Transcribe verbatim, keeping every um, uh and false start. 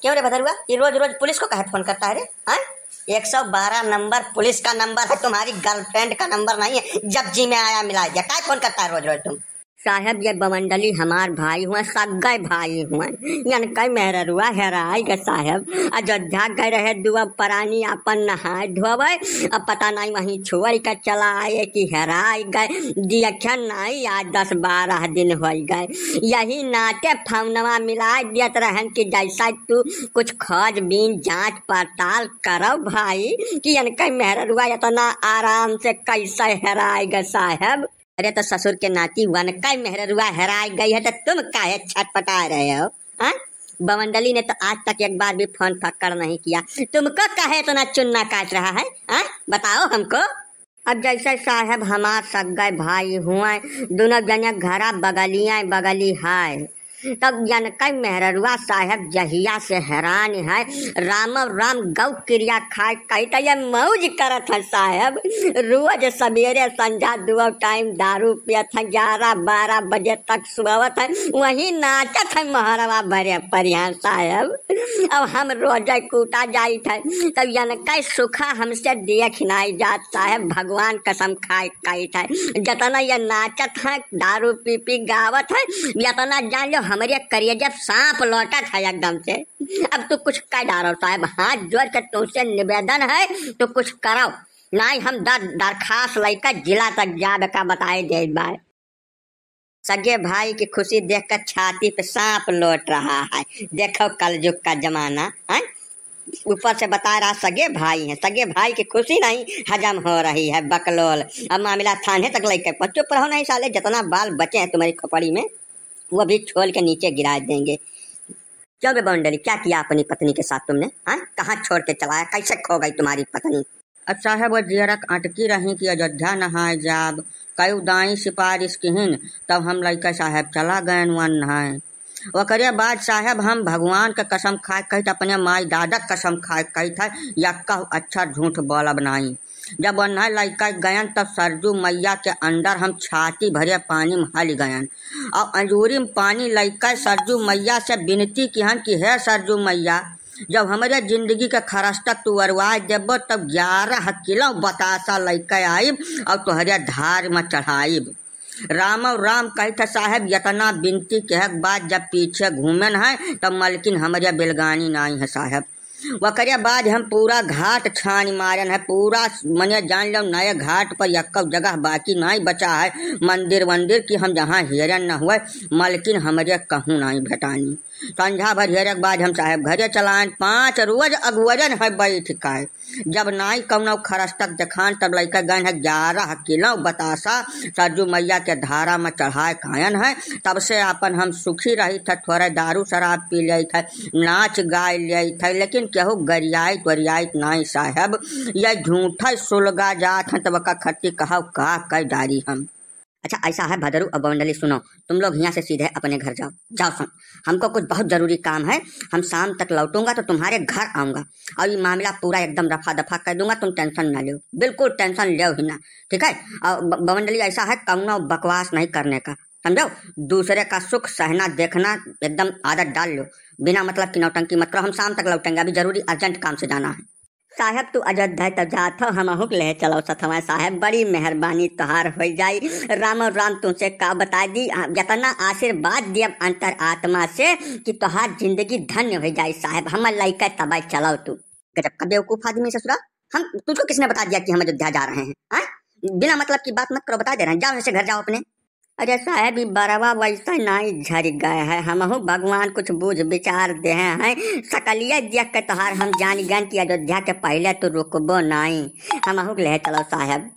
क्यों रे भदरुआ, ये रोज रोज पुलिस को काहे फोन करता है रे? हाँ, एक सौ बारह नंबर पुलिस का नंबर है, तुम्हारी गर्लफ्रेंड का नंबर नहीं है। जब जी में आया मिला दिया, काहे फोन करता है रोज रोज तुम? साहेब, ये बवंडली हमार भाई हुए, सग्गै भाई हुए। यनकै मेहररुआ हेराइ गै साहेब। अयोध्या गै रहे दुआ परानी आपन नहाए धोवे। अब पता नाहीं वहीं छोड़ के चला आए कि हेराइ गै। दियखन नाहीं, आज दस बारह दिन होइ गै। यही नाते फौनवा मिलाइ दियत रहन कि जैसा तू कुछ खोजबीन जाँच पड़ताल करौ भाई कि यनकै मेहररुआ एतना आराम से कैसे हेराइ गै साहेब। अरे तो ससुर के नाती वनकै मेहररुआ हेराइ गै है तो तुम काहे छटपटा रहे हो? हाँ? बवंडली ने तो आज तक एक बार भी फोन पकड़ नहीं किया, तुमको काहे इतना चुन्ना काट रहा है? हाँ, बताओ हमको। अब जैसे साहेब हमार सग्गै भाई हुए, दुनों जने घरा बगलियाँ बगली है, तब यनकै मेहररुआ साहेब जहिया से हेरान है, रामौ राम गौ किरिया खाए कहित है, ये मौज करत है साहेब। रोज सबेरे संझा दुआ टाइम दारू पियत है, ग्यारह बारह बजे तक सोवत है, वहीं नाचत है मोहरवा भरे परिहार साहेब। अब हम रोजै कूटा जाइत है, तब यनकै सुखा हमसे देख नाहीं जात साहेब, भगवान कसम खाए कहित है। जतना ये नाचत है, दारू पी पी गावत है, यतना जान लो हमरे करेजे सांप लोटत है एकदम से। अब तू कुछ कै डारौ साहेब, हाथ जोड़ के तुमसे निवेदन है, तू कुछ करौ, नाहीं हम दर-, दरखास्त लैके जिला तक जाबे का बताए देत बाय। सगे भाई की खुशी देख कर छाती पे सांप लोट रहा है। देखो कलयुग का जमाना, हैं? ऊपर से बता रहा सगे भाई हैं, सगे भाई की खुशी नहीं हजम हो रही है, बकलोल। अब मामला थाने तक लैके पहुँच, चुप रहो नहीं साले, जितना बाल बचे हैं तुम्हारी खोपड़ी में वो भी छोल के नीचे गिरा देंगे। क्यों बे बवंडली, क्या किया अपनी पत्नी के साथ तुमने? हाँ, कहाँ छोड़ के चला आया, कैसे खो गई तुम्हारी पत्नी? अच्छा है वो जियरक अटकी रही कि अयोध्या नहाए जाब, कई दाई सिफारिश किहिन, तब हम लइका साहेब चला गयन वन नहाए। ओकरे बाद साहेब हम भगवान के कसम खाए कहित, अपने माई दादा के कसम खाए कहित है, यक्का अक्षर झूठ बोलब नाई। जब ओन्है लइका गयन तब सरजू मैया के अंदर हम छाती भरे पानी में हल गयन और अंजूरी में पानी लइका सरजू मैया से विनती किहन कि हे सरजू मैया, जब हमरे जिंदगी के खरस्ता तू अरवाए देबो तब ग्यारह किलो बतासा लइके आइब और तोहरे धार में चढ़ाइब। रामौ राम कहित है साहेब, यतना विनती कहक बाद जब पीछे घूमेन है तब मलकिन हमरे बेलगानी नाई है साहेब। ओकरे बाद हम पूरा घाट छान मारन है, पूरा मने जान लो नए घाट पर यक्कौ जगह बाकी नाई बचा है, मंदिर वंदिर की हम जहाँ हेरन न हुए, मलकिन हमरे कहूँ नाई भेटानी। संझा भर हेरे के बाद हम साहेब घरे चलायन, पाँच रोज अगुवरन है बैठ के। जब नाई कौनो खरस्तक देखान, तब लइके गयन है ग्यारह किलो बतासा सरजू मैया के धारा में चढ़ाए कायन है। तब से आपन हम सुखी रहित है, थोड़े दारू शराब पी लेत है, नाच गाय लेत है, लेकिन केहू गरियाइत वरियाइत नाई साहेब। ये झूठा सुलगा जात है, तब का खत्ती कहव का कै डारी हम। अच्छा, ऐसा है भदरू और बवंडली, सुनो, तुम लोग यहाँ से सीधे अपने घर जाओ, जाओ सुन, हमको कुछ बहुत जरूरी काम है, हम शाम तक लौटूंगा तो तुम्हारे घर आऊंगा और ये मामला पूरा एकदम रफा दफा कर दूंगा, तुम tension ना लो, बिल्कुल tension लो ही ना, ठीक है? और ब-, बवंडली, ऐसा है, कौनो बकवास नहीं करने का, समझो? दूसरे का सुख सहना देखना एकदम आदत डाल लो, बिना मतलब की नौटंकी मत करो, हम शाम तक लौटेंगे, अभी जरूरी urgent काम से जाना है। साहेब, तू अयोध्या तब जात हो, हमहू के लेहे चलो सथवा साहेब, बड़ी मेहरबानी तोहार होइ जाई। रामौ राम तुमसे का बताइ दी, आ, यतना आशीर्वाद दियब अंतर आत्मा से कि तोहार जिंदगी धन्य होइ जाई साहेब। हमर लइका तबै चलो तू। गजब का बेवकूफ आदमी ससुरा, हम तुझको किसने बता दिया कि हम अयोध्या जा रहे हैं, हाँ? बिना मतलब की बात मत करो, बता दे रहे हैं, जाओ यहाँ से घर जाओ अपने। अरे साहेब, ई बरवा वैसे नाई झरि गए है, हमहू भगवान कुछ बूझ विचार देहे हैं। सकलिया देख के तोहार हम जानि गएन कि अयोध्या के पहिले तू रुकबो नाई। हमहू के लेहे चलो साहेब।